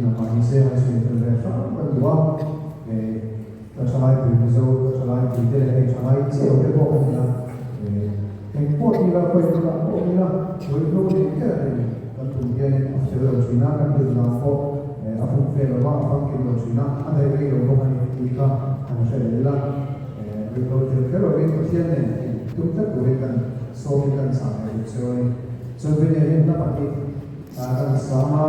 lam mah nise han sawi fel ve hram ka duh a, ka thalaipui Mizo ka thalaipui te leh hei thalai cheu te pawh ka ni a, eng pawh ti ila khawi hmunah pawh awm ila ruihhlo nen kher in kan tum hianin a fel lo thin a, kan hlim dan pawh a fum fe lo va, a famkim lo thin a, a daih rei lo bawk a ni tih kha han hre leh ila, ruihhlo tel kher lovin Pathian nen in tum tlat turin kan sawmin kan chah leh duh cheu a ni. Chuan Venia hian hla pahnih kan sang a.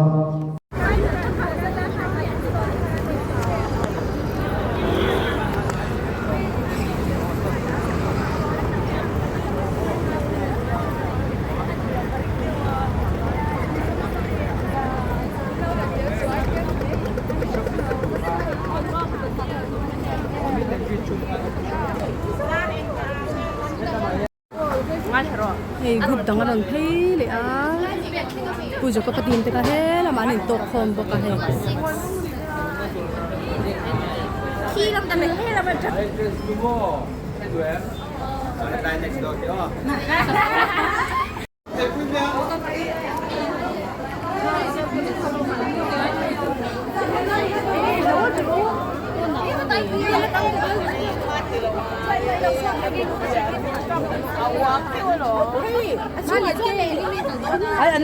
Hei group dang a rawn phei leh a pu Jacob a team te kha he lamah an intawk khawm bawk a hei. Kal a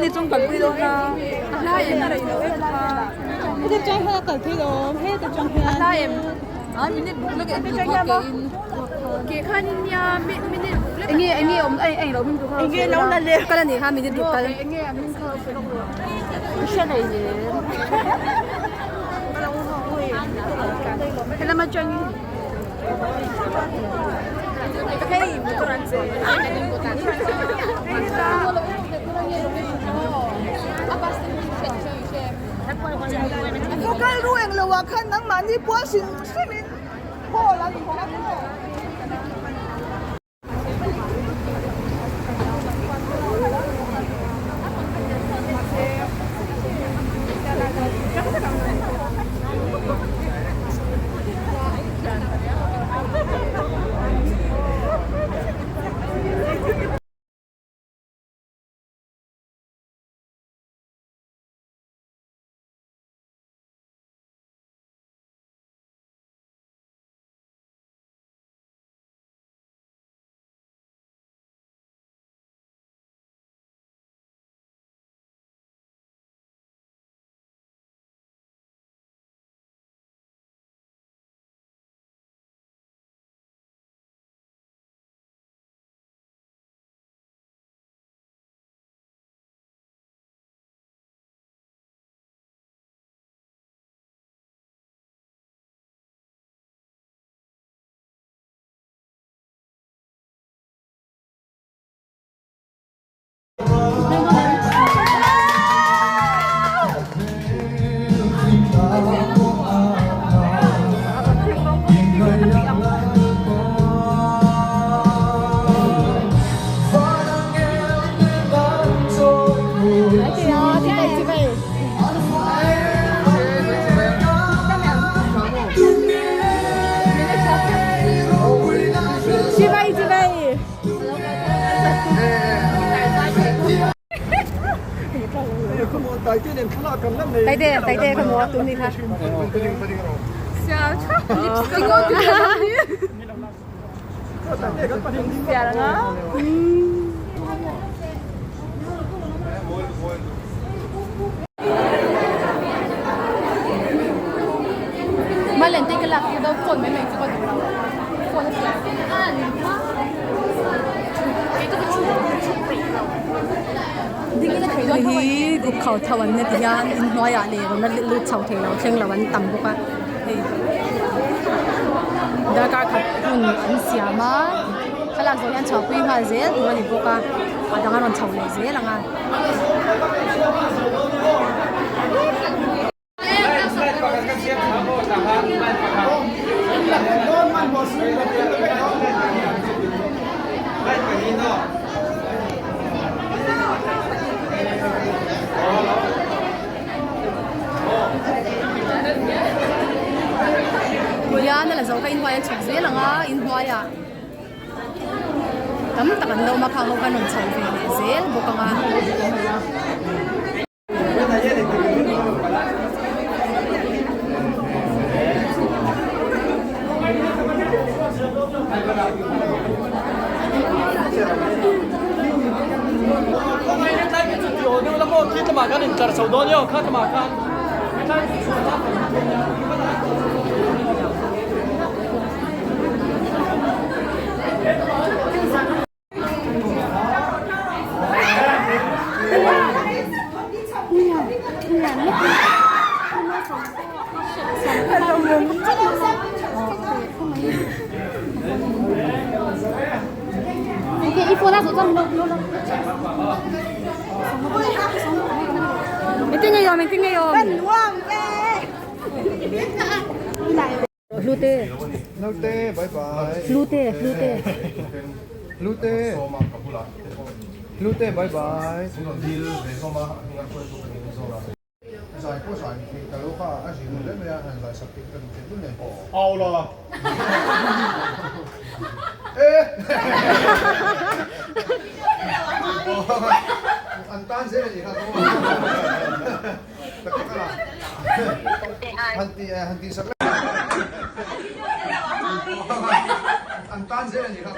nih kha minute ruk kal. Kal ru eng lo ah khan nangmahni pual hrim hrim in hall an hawng a maw? Taite taite ka maw tum ni kha. Malen te ka lak tir deuh phone mai mai chu ka duh lo phone a fiah Hei hi group kho tho an nia ti hian inhnuaiah leh rawn la lut chho thei lo thleng lo an tam bawk a hei darkar khat hun an siam a thlalak zawh hian chhuahpui nghal zel tur a ni bawk a a dang a rawn chho leh zel ang a. Hian a la zo kha inhnuai an chhawk zel ang a inhnuaiah tam tak an lo awm a khang ho khan rawn chho ve leh zel bawk ang a. tlar chho dawn io kha lamah khan Hlute. Naute, bye bye. Hlute, hlute. Hlute. Hlute, bye bye. Zai pawh zai thei ta lo kha a zin hle mai a, han zai sak tih ka duh teh dun nen. Au la. E. An tan zel a nih kha. Han ti han ti sak an tan zel a nih kha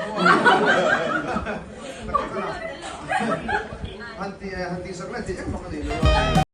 han ti han ti sak leh tih engmah ka nei lo a.